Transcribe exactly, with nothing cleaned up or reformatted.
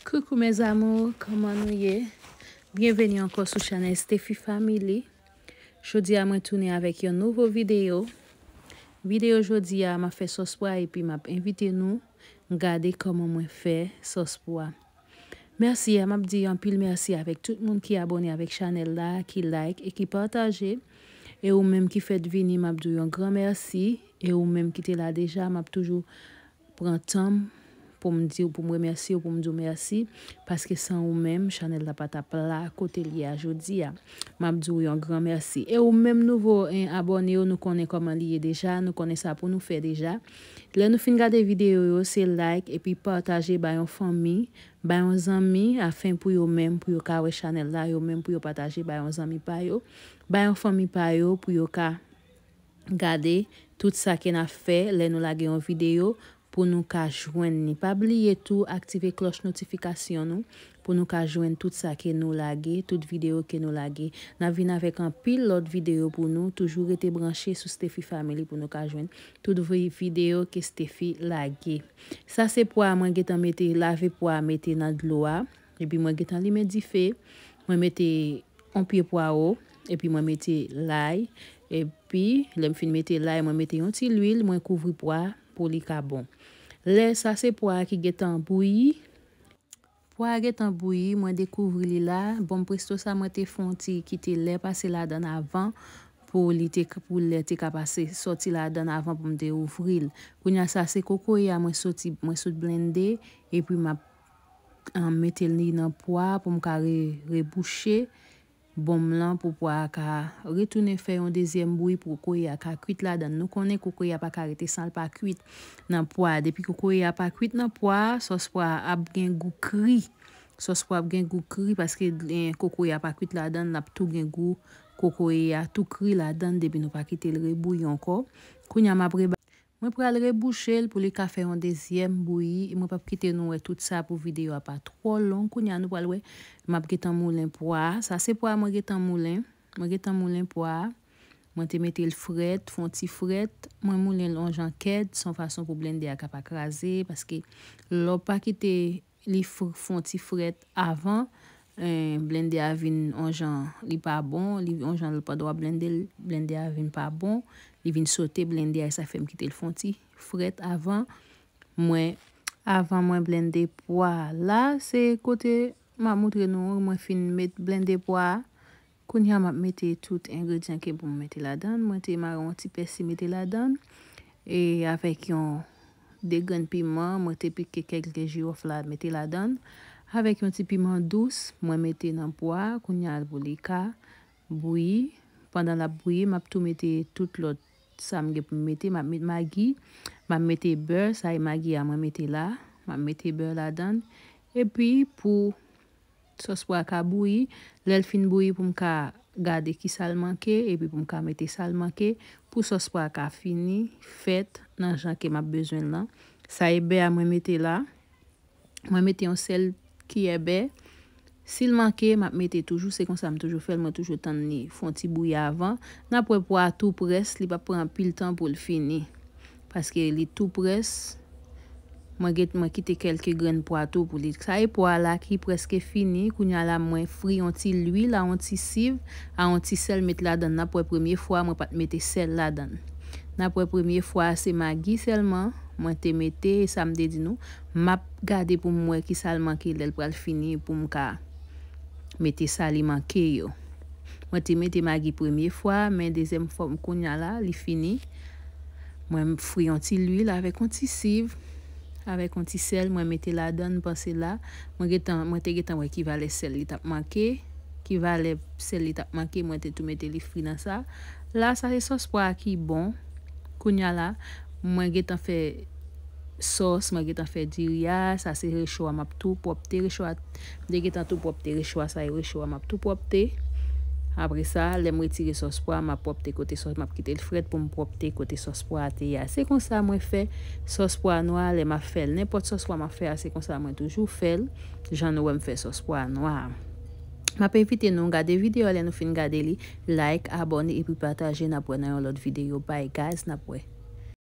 Coucou mes amours, kòman nou ye? Byenveni ankò sou chanèl Steffi Family. Jodi a mwen tounen avèk yon nouvo videyo. Videyo jodi a m ap fè sòs pwa epi m ap envite nou gade kòman mwen fè sòs pwa. Mèsi a, m ap di anpil mèsi avèk tout moun ki abòne avèk chanèl la, ki like e ki pataje. E ou menm ki fèk vini, m ap di w yon gran mèsi. E ou menm ki te la deja, m ap toujou pran tan m pou m di w, pou m remèsye w, pou m di w mèsi, paske san ou menm, chanèl la pa t ap la kote l ye a jodi a. M ap di w yon gran mèsi. E ou menm nouvo, en, abòne yo, nou konnen kòman li ye deja, nou konnen sa pou nou fè deja. Lè nou fin gade videyo yo, se like epi pataje ba yon fanmi, ba yon zanmi, afen pou yo menm, pou yo ka wè chanèl la, yo menm pou yo pataje ba yon zanmi pa yo, ba yon fanmi pa yo, pou yo ka gade tout sa ke n ap fè lè nou lage yon videyo pou nou ka jwenn li. Pa bliye tou aktive klòch notifikasyon nou pou nou ka jwenn tout sa ke nou lage, tout videyo ke nou lage. N ap vin avèk anpil lòt videyo pou nou. Toujou rete branche sou Steffi Family pou nou ka jwenn tout vi-, videyo ke Steffi lage. Sa se pwa mwen gentan mete, lave pwa mete nan dlo a. Epi mwen gentan limen dife. Mwen mete yon pye pwawo, epi mwen mete lay, epi lè m fin mete lay, mwen mete yon ti lwil, mwen kouvri pwa pou li ka bon. Lè sa se pwa ki gentan bouyi. Pwa a gentan bouyi, mwen dekouvri li la. Bon, presto sa mwen te fè yon ti kite lè pase ladan avan pou li te, pou lè te ka pase, sòti ladan avan pou m te ouvri l. Kounye a sa se kokoye a mwen soti, mwen sot blende, epi m ap, ah, mete li nan pwa pou m ka re-, rebouche bonm lan pou pwa a ka retounen fè yon dezyèm bouyi pou kokoye a ka kwit ladan. Nou konnen kokoye a pa ka rete san l pa kwit nan pwa. Depi kokoye a pa kwit nan pwa, sòs pwa a ap gen gou kri. Sòs pwa ap gen gou kri paske, eh, kokoye a pa kwit ladan, l ap tou gen gou kokoye a tou kri ladan depi nou pa kite l rebouyi ankò. Kounye a m ap reba-, mwen pral rebouche l pou li ka fè yon dezyèm bouyi. Mwen p ap kite nou wè tout sa pou videyo a pa twò long. Kounye a nou pral wè, m ap gentan moulen pwa. Sa se pwa mwen gentan moulen. Mwen gentan moulen pwa. Mwen te mete l frèt, fè yon ti frèt. Mwen moulen l yon jan kèd, se yon fason pou blende a ka pa kraze, paske lè w pa kite li f-, fè yon ti frèt avan, eh, blende a vin yon jan, li pa bon, li yon jan pandan w ap blende l, blende a vin pa bon, li vin sote blende a, e sa fè m kite l fè yon ti frèt avan mwen, avan mwen blende pwa a. La, se kote m ap montre nou, mwen fin met blende pwa a. Kounye a, m ap mete tout engredyan ke pou m mete ladan. Mwen te mare yon ti pèsi mete ladan. E avèk yon, de grenn piman, mwen te pike kèk giròf la mete ladan. Avèk yon ti piman dous, mwen mete nan pwa a. Kounye a pou li ka bouyi. Pandan l ap bouyi, m ap tou mete tout lòt sa m gen pou m mete. M ap met magi, m ap mete bè, sa e magi a mwen mete la. M ap mete bè ladan. Epi pou sòs pwa a ka bouyi, lè l fin bouyi pou m ka gade ki sa l manke, epi pou m ka mete sa l manke, pou sòs pwa a ka fini fèt nan jan ke m ap bezwen l lan. Sa e bè a mwen mete la. Mwen mete yon sèl kiyè bè. Si l manke, m ap mete toujou. Se konsa m toujou fè l. Mwen toujou tann li fè yon ti bouyi avan. N ap wè pwa a tou près. Li p ap pran anpil tan pou l fini. Paske li tou près. Mwen gen, mwen kite kèlke grenn pwa tou pou li. Sa e pwa la ki prèske fini. Kounye a la, mwen fri yon ti lwil a yon ti siv, a yon ti sèl met ladan. N ap wè premye fwa, mwen pa t mete sèl ladan. N ap wè premye fwa, se magi sèlman mwen te mete, e sa m te di nou, m ap gade pou m wè ki sa l manke lè l pral fini pou m ka mete sa li manke yo. Mwen te mete magi premye fwa, men dezyèm fwa m kounye a la, li fini. Mwen fri yon ti lwil avèk yon ti siv, avèk yon ti sèl, mwen mete ladan, m panse la. Mwen gentan, mwen te gentan wè ki valè sèl li t ap manke, ki valè sèl li t ap manke, mwen te tou mete li fri nan sa. La, sa se sòs pwa a ki bon. Kounye a la, mwen gentan fè sòs, mwen gentan fè diri a, sa se recho a m ap tou pwòpte recho a. M te gentan tou pwòpte recho a, sa e recho a m ap tou pwòpte. Apre sa, lè m retire sòs pwa, m ap pwòpte kote sòs, m ap kite l frèt pou m pwòpte kote sòs pwa a te ye a. Se konsa mwen fè sòs pwa nwa a lè m ap fè l. Nenpòt sòs pwa m ap fè a, se konsa mwen toujou fè l, jan nou wè m fè sòs pwa nwa a. M ap envite nou gade videyo a, lè nou fin gade li, like, abòne epi pataje. N ap wè nan yon lòt videyo. Bye guys, n ap wè.